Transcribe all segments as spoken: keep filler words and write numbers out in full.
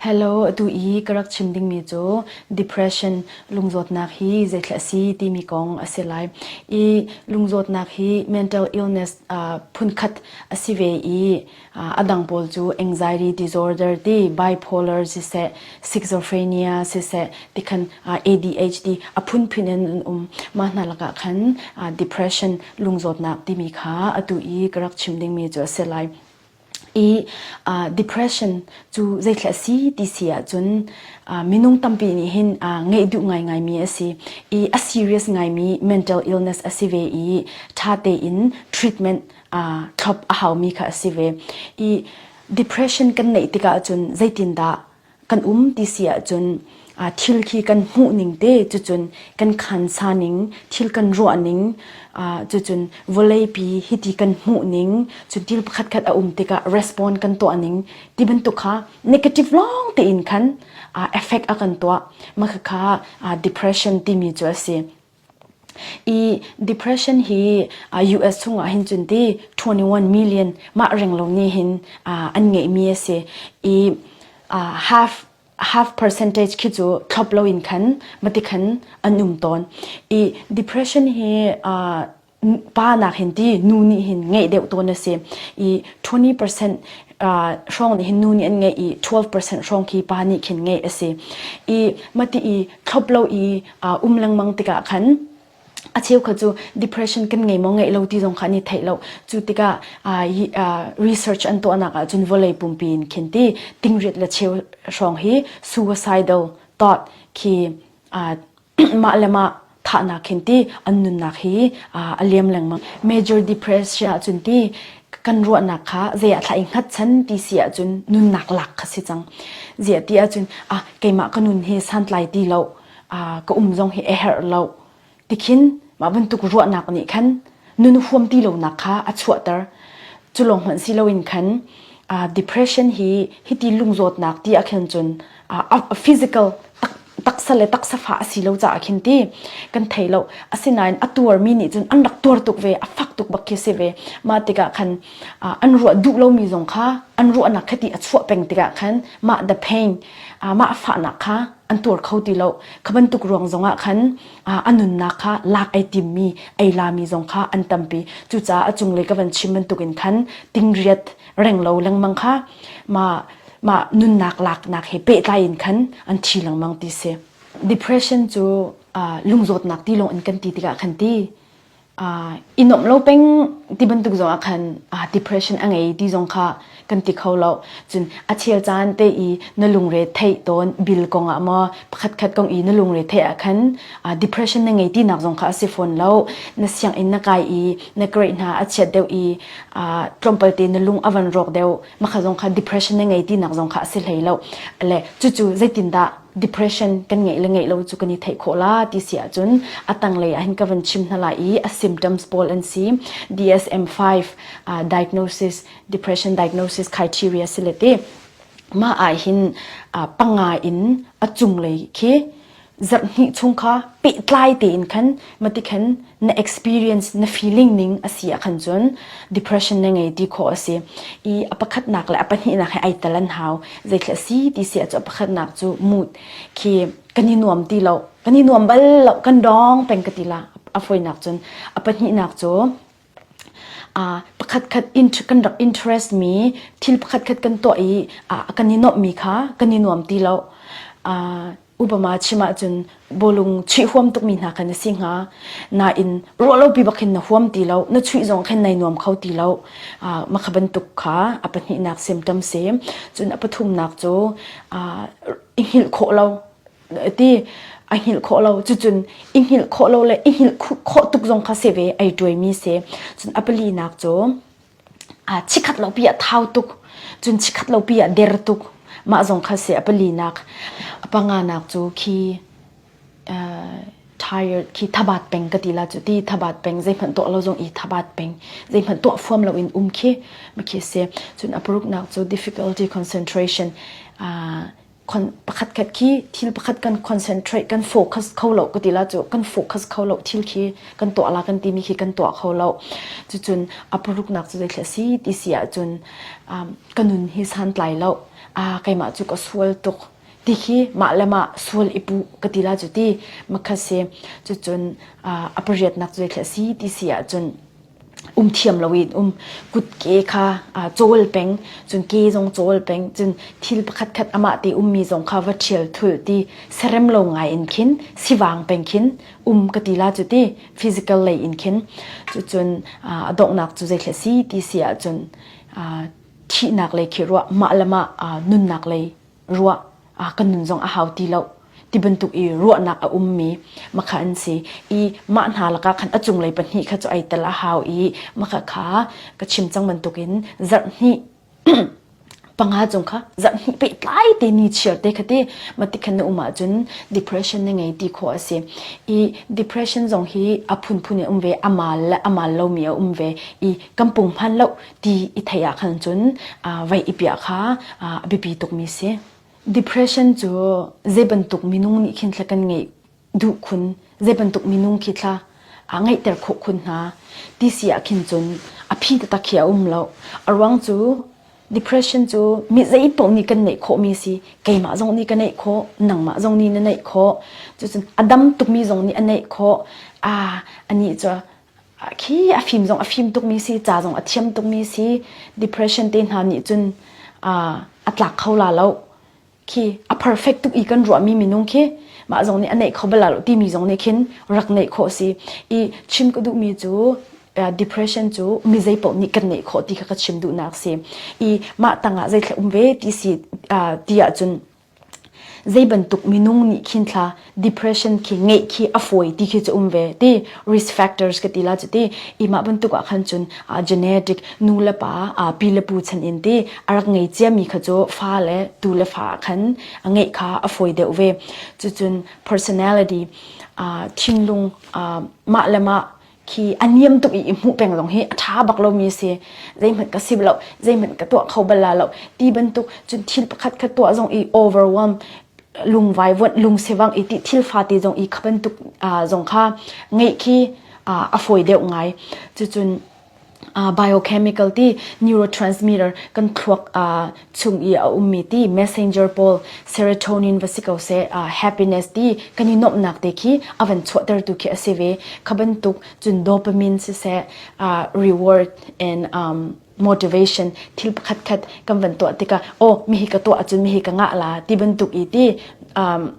Hello, atu i ka rak chim dingmi cu depression, lungzawtnak hi zeitleh a si timi kong a si lai. I lungzawtnak hi mental illness, aa, phunkhat a si ve i, aa, a dang pawl cu anxiety disorder ti, bipolar siseh, schizophrenia siseh, tikhan, aa, A D H D a phunphun in an um. Mah hna lakah khan, aa, depression, lungzawtnak timi kha atu i ka rak chim dingmi cu a si lai. I, aa, depression cu zeitleh a si ti si ahcun, aa, minung tampi nih hin, aa, ngeih duh ngaingaimi a si. I a serious ngaimi mental illness a si ve i ṭha tein treatment, aa, thlop a haumi kha a si ve. I depression kan neih tikah cun zeitindah kan um ti si ahcun, aa, thil khi kan hmuh ning te, cucun kan khansa ning, thil kan ruah ning, aa, cucun vawleipi hiti kan hmuh ning, cun thil pakhatkhat a um tikah respond kan tuah ning ti bantuk kha negative lawng tein khan, aa, effect a kan tuah. Mah kha kha, aa, depression timi cu a si. I depression hi, aa, U S chungah hin cun ti twenty-one million mah renglo nih hin, aa, an ngeihmi a si. I, aa, half, half percentage khi cu thlop loin khan mah ti khan an um tawn. I depression hi, aa, n-, pa nak hin ti nu nih hin ngeih deuh tawn a si. I twenty percent, aa, hrawng nih hin nu nih an ngeih i twelve percent hrawng khi pa nih khin ngeih a si. I mah ti i thlop lo i, aa, um lengmang tikah khan a cheukhat cu depression kan ngei maw ngeih lo ti zong kha an i theih lo. Cu tikah, aa, i, aa, research an tuahnak ahcun vawlei pumpi in khin ti tingrit le cheu hrawng hi suicidal thought khi, aa, mah le mah thahnak khin ti an nunnak hi, aa, a liam lengmang. Major depression ahcun ti kan ruahnak kha zei ah thlah i hngatchan ti si ahcun nunnak lak kha si cang. Ziah ti ahcun, aa, keimah ka nun hi santlai ti lo, aa, ka um zong hi a herh lo. Tikhin mah bantuk ruahnak nih khan nun huam ti lonak kha a chuahter. Cu lawng hmanh si loin khan, aa, depression hi hiti lungzawtnak ti ah khin cun, aa, a, a physical tak, taksa le taksa fa a si lo caah khin ti kan thei lo. Asinain a tuarmi nih cun an rak tuar tuk ve, a fak tuk bak khi si ve. Mah tikah khan, aa, an ruah duh lomi zong kha an ruahnak khati a chuah peng tikah khan mah the pain, aa, mah a fahnak kha an tuar kho ti lo. Kha bantuk ruang zongah khan, aa, a nunnak kha lak ei timmi, ei lami zong kha an tampi. Cucaah a cunglei ka van chim bantukin khan tingriat renglo lengmang kha mah, mah nunnak laknak he pehtlai in khan an thi lengmang ti si. Depression cu, aa, lungzawtnak ti lawng in kan ti tikah khan ti, aa, i nuamh lo peng ti bantuk zongah khan, aa, depression a ngei ti zong kha kan ti kho lo. Cun a cheu caan te i na lungre theih tawn, bil kong ah maw, pakhatkhat kong i na lungre theih ah khan, aa, depression na ngei tinak zong kha a si fawn lo. Na sianginn na kai i na grade hna a chiat deuh i, aa, tlawmpal te na lung a van rawk deuh, mah kha zong kha depression na ngei tinak zong kha a si hlei lo. Le cucu zeitindah depression kan ngeih le ngeih lo cu kan i theih khawh la ti si ahcun a tanglei ah hin ka van chim hna lai i a symptoms pawl an si. D S M five, aa, diagnosis, depression diagnosis criteria si le ti. Mah ah hin, aa, panga in a cunglei khi zarh hnih chung kha pehtlai tein khan mah ti khan na experience, na feeling ning a si ah khan cun depression na ngei ti khawh a si. I a pakhatnak le a pahnihnak he ai talan hau. Zeitleh a si ti si ah cu a pakhatnak cu mood khi kan i nuam ti lo, kan i nuam bal lo, kan dawng peng ka ti la a fawinak cun. A pahnihnak cu, aa, pakhatkhat int-, kan rak interest mi thil pakhatkhat kan tuah i, aa, kan i nuamhmi kha kan i nuam ti lo. Aa, upama chim ahcun bawlung chuih huam tukmi hna khan a si hnga. Nain ruah lo pi bak hin na huam ti lo, na chuih zong khin na i nuam kho ti lo. Aa, mah kha bantuk kha a pahnihnak symptom si. Cun a pathumnak cu, aa, i hngilh khawh lo ti, a hngilh khawh lo. Cucun i hngilh khawh lo le i hngilh khu-, khawh tuk zong kha si ve, ei ṭuaimi si. Cun a palinak cu, aa, chikhat lo pi ah thau tuk, cun chikhat lo pi ah der tuk, mah zong kha si a palinak. A panganak cu khi, aa, tired, khi thabat peng ka ti la cu ti, thabat peng, zeihmanh tuah lo zong i thabat peng, zeihmanh tuah fuam lo in um khi, mah khi si. Cun a paruknak cu difficulty concentration, aa, con-, pakhatkhat khi thil pakhat kan concentrate, kan focus kho lo ka ti la cu, kan focus kho lo thil khi kan tuah la kan timi khi kan tuah kho lo. Cucun a paruknak cu zeitleh a si ti si ahcun, um, ka nun hi santlai lo, Aa, keimah cu ka sual tuk ti khi mah le mah sual i puh ka ti la cu ti, makhat si. Cucun, aa, a pariatnak cu zeithlah si ti si ahcun um thiam lo in um, kut ke kha, aa, cawl peng, cun ke zong cawl peng, cun thil pakhatkhat amah te ummi zong kha va ṭhial thulh ti, serem lo ngai in khin, sivang peng khin um ka ti la cu ti, physical lei in khin. Cucun, aa, a donghnak cu zeithlah si ti si ahcun, aa, thihnak lei khi ruah, mah le mah, aa, nunnak lei ruah, aa, ka nun zong a hau ti lo ti bantuk i ruahnak a ummi makha an si. I mah hna lakah khan a cunglei pahnih kha cu ai tal a hau i, makha kha ka chim cang bantukin zarh hnih panga cung kha zarh hnih pehtlai te ni chiar te kha ti, mah ti khan na um ahcun depression na ngei ti khawh a si. I depression zong hi a phunphun in um ve, a mal le a mal lomi a um ve. I kan pung hman lo ti i theih ah khan cun, aa, vai i piah kha, aa, a biapi tukmi si. Depression cu zei bantuk minung nih khin thla kan ngeih duh khun, zei bantuk minung khi thla, aa, ngeihter khawh khun hna ti si ah khin cun a phi taktak khi a um lo. A ruang cu depression cu mi zei paoh nih kan neih khawhmi si. Keimah zong nih ka neih khawh, nangmah zong nih na neih khawh. Cucun a dam tukmi zong nih a neih khawh. Aa, anih cu, aa, khi a fim zong a fim tukmi si, ca zong a thiam tukmi si. Depression te hna nih cun, aa, a tlak kho la lo. Khi a perfect tuk i kan ruahmi minung khi mah zong nih a neih kho bal lo timi zong nih khin rak neih khawh si. I chim ka duhmi cu, aa, depression cu mi zei paoh nih kan neih khawh ti kha ka chim duhnak si. I mah tangah zeithlah um ve ti si, aa, ti ahcun zei bantuk minung nih khin thla depression khi ngeih khi a fawi ti khi cu um ve ti, risk factors ka ti la cu ti. I mah bantuk ah khan cun, aa, genetic, nu le pa, aa, pi le pu chan in ti a rak ngei ciami kha cu fa le tu le fa ah khan a ngeih kha a fawi deuh ve. Cucun personality, aa, thinlung, aa, mah le mah khi a niam tuk i i hmuh peng zong hi a ṭha bak lomi si. Zeihmanh ka si lo, zeihmanh ka tuah kho bal la lo ti bantuk, cun thil pakhat khat tuah zong i overwhelm, lungvai vuanh, lungsevang i ti, thil fate zong i kha bantuk, aa, zong kha ngeih khi, aa, a fawi deuh ngai. Cucun, aa, biochemical ti, neurotransmitter kan thluak, aa, chung i a ummi ti, messenger pawl, serotonin va si ko seh, aa, happiness ti kan i nuamhnak te khi a van chuahtertu khi a si ve. Kha bantuk cun dopamine siseh, aa, reward and, um, motivation, thil pakhatkhat kan van tuah tikah, aw, mi hi ka tuah ahcun mi hi ka ngah la ti bantuk i ti, um,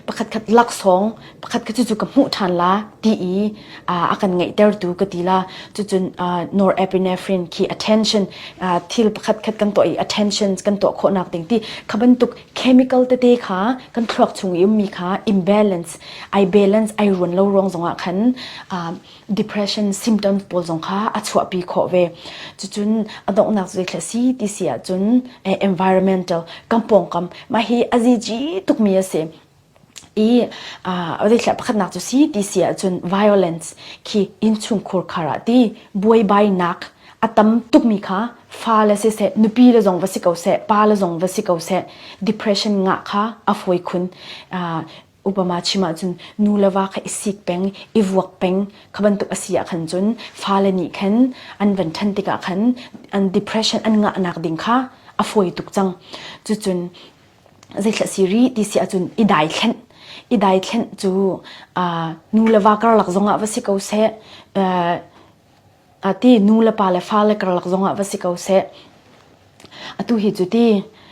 pakhatkhat laksawng, pakhatkhat cucu ka hmuh ṭhan la ti i, aa, a kan ngeihtertu ka ti la. Cucun, aa, norepinephrine khi attention, aa, thil pakhatkhat kan tuah i attention kan tuah khawhnak ding ti kha bantuk chemical tete kha kan thluak chung i ummi kha imbalance, ai balance, ai ruan lo ruang zongah khan, aa, depression symptoms pawl zong kha a chuahpi khawh ve. Cucun a donghnak cu zeithlah si ti si ahcun, eh, environmental, kan pawngkam mah hi a zici tukmi a si. I, aa, a zeithlah pakhatnak cu si ti si ahcun violence khi innchungkhar khar ah ti buaibainak a tam tukmi kha fale siseh, nupi le zong va si ko seh, pa le zong va si ko seh, depression ngah kha a fawi khun. Aa, Upama chim ahcun nu le va kha i sik peng, i vuak peng kha bantuk a si ah khan cun fale nih khan an van ṭhan tikah khan an depression an ngahnak ding kha a fawi tuk cang. Cucun zeithlah si rih ti si ahcun i daithlenh, i daithlenh cu, aa, nu le va karlak zongah va si ko seh, aa, a ti, nu le pa le fale karlak zongah va si ko seh. Atu hi cu ti,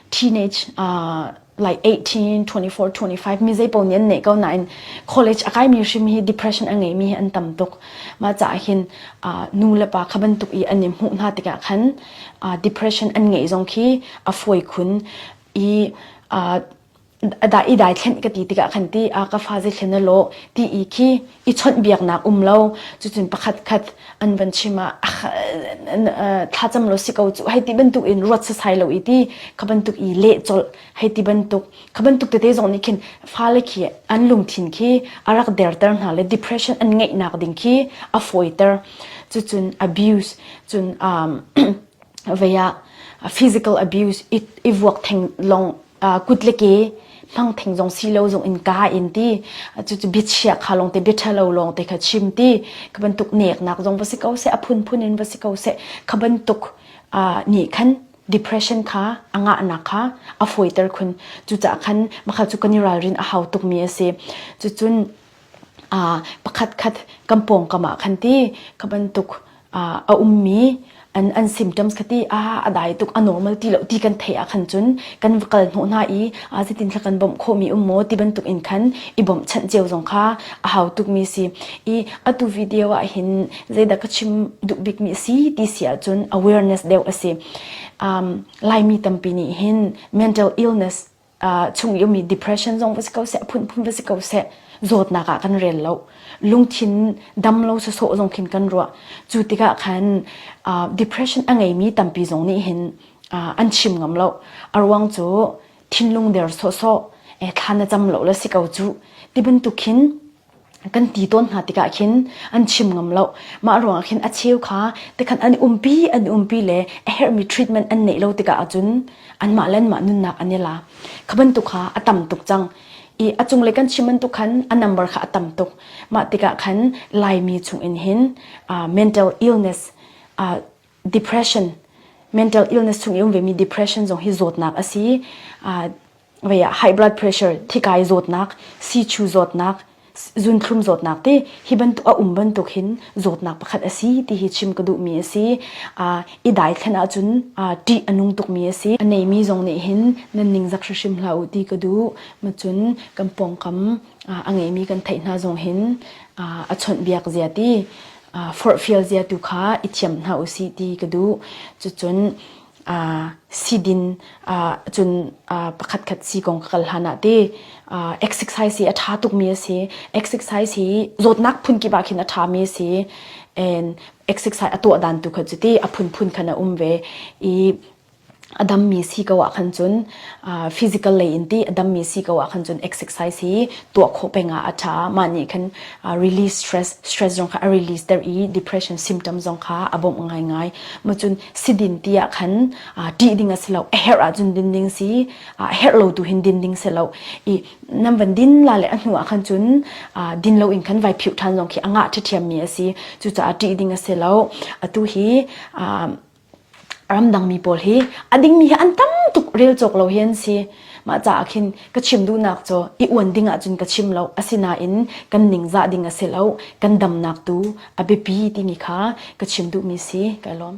teenage, aa, like eighteen, twenty-four, twenty-five, mi zei paoh nih an neih ko nain college a kaimi hrim hi depression a ngeimi hi an tam tuk. Mah caah hin, aa, nu le pa kha bantuk i an i hmuh hna tikah khan, aa, depression an ngeih zong khi a fawi khun i, aa, a dah i daithlenh ka ti tikah khan ti, aa, ka fa zeithlenh a lawh ti i khi i chawnh biaknak um lo. Cucun pakhatkhat an van chim ah, ah, an, ah, thlacam lo si ko cu, hei ti bantuk in ruat sasai lo i ti, kha bantuk i leh colh, hei ti bantuk, kha bantuk tete zong nih khin fale khi an lungthin khi a rak derter hna le depression an ngeihnak ding khi a fawiter. Cucun abuse, cun, um, vei ah, ah, physical abuse, i, i vuak theng lawng, aa, kut le ke hmang theng zong si lo zong in ka in ti, aa, cucu biachia kha lawngte, biaṭha lo lawngte kha chim ti, kha bantuk neknak zong va si ko seh, a phunphun in va si ko seh, kha bantuk, aa, nih khan depression kha a ngahnak kha a fawi ter khun. Cucaah khan makhat cu kan i ralrin a hau tukmi a si. Cucun, aa, pakhat khat kan pawngkam ah khan ti kha bantuk, aa, a ummi an, an symptoms kha ti, aa, a dai tuk, a normal ti lo ti kan theih ah khan cun kan va kal hnawh hna i, aa, zitin thla kan bawmh khawhmi um maw ti bantuk in khan i bawmh chanh cio zong kha a hau tukmi si. I atu video ah hin zeidah ka chim duh bikmi a si ti si ahcun awareness deuh a si. Um, Laimi tampi nih hin mental illness, aa, chung i ummi depression zong va si ko seh, a phunphun va si ko seh, zawtnak ah kan rel lo. Lungthin dam lo sawsawh zong khin kan ruah. Cu tikah khan, aa, depression a ngeimi tampi zong nih hin, aa, an chim ngam lo. A ruang cu thinlung der sawsawh, eh, thlan a cam lo le si ko cu ti bantuk khin kan ti tawn hna tikah khin an chim ngam lo. Mah ruangah khin a cheu kha tikhan an umpi, an umpi le a herhmi treatment an neih lo tikah ahcun anmah le anmah nunnak an i la. Kha bantuk kha a tam tuk cang. I a cunglei kan chim bantuk khan a number kha a tam tuk. Mah tikah khan Laimi chungin hin, aa, mental illness, aa, depression, mental illness chung i um vemi depression zong hi zawtnak a si. Aa, vei ah high blood pressure, thikai zawtnak, sichu zawtnak, s-, zunthlum zawtnak te hi bantuk a um bantuk hin zawtnak pakhat a si ti hi chim ka duhmi a si. Aa, i dai thlen ahcun, aa, ṭih a nung tukmi a si. A neimi zong nih hin nan ningzak hrimhrim hlah u ti ka duh. Macun kan pawngkam, aa, a ngeimi kan theih hna zong hin, aa, a chawnh biak zia ti, aa, forhfial zia tu kha i thiam hna u sih ti ka duh. Cucun, aa, sidin, aa, cun, aa, pakhatkhat si kong ka kal hlan ah ti, aa, exercise hi a ṭha tukmi a si. Exercise hi zawtnak phun kip ah khin a ṭhami a si. And exercise a tuah dan tu kha cu ti a phunphun khan a um ve. I a dammi si ko ah khan cun, aa, physical lei in ti a dammi si ko ah khan cun exercise hi tuah khawh peng ah a ṭha. Mah nih khan, aa, release stress, stress zong kha a release ter i depression symptom zong kha a bawmh ngaingai. Macun sidin ti ah khan, aa, ṭih ding a si lo, a herh ahcun din ding si, aa, a herh lo tu hin din ding si lo. I nan van din la le a hnu ah khan cun, aa, din lo in khan vai phiuh ṭhan zong khi a ngah ṭhiamṭhiammi a si. Cucaah ṭih ding a si lo. Atu hi, aa, ramdangmi pawl hi a dingmi hi an tam tuk, rel cawk lo hi an si. Mah caah khin ka chim duhnak cu i uan ding ahcun ka chim lo, asinain kan ningzah ding a si lo, kan damnak tu a biapi timi kha ka chim duhmi si, ka lawm.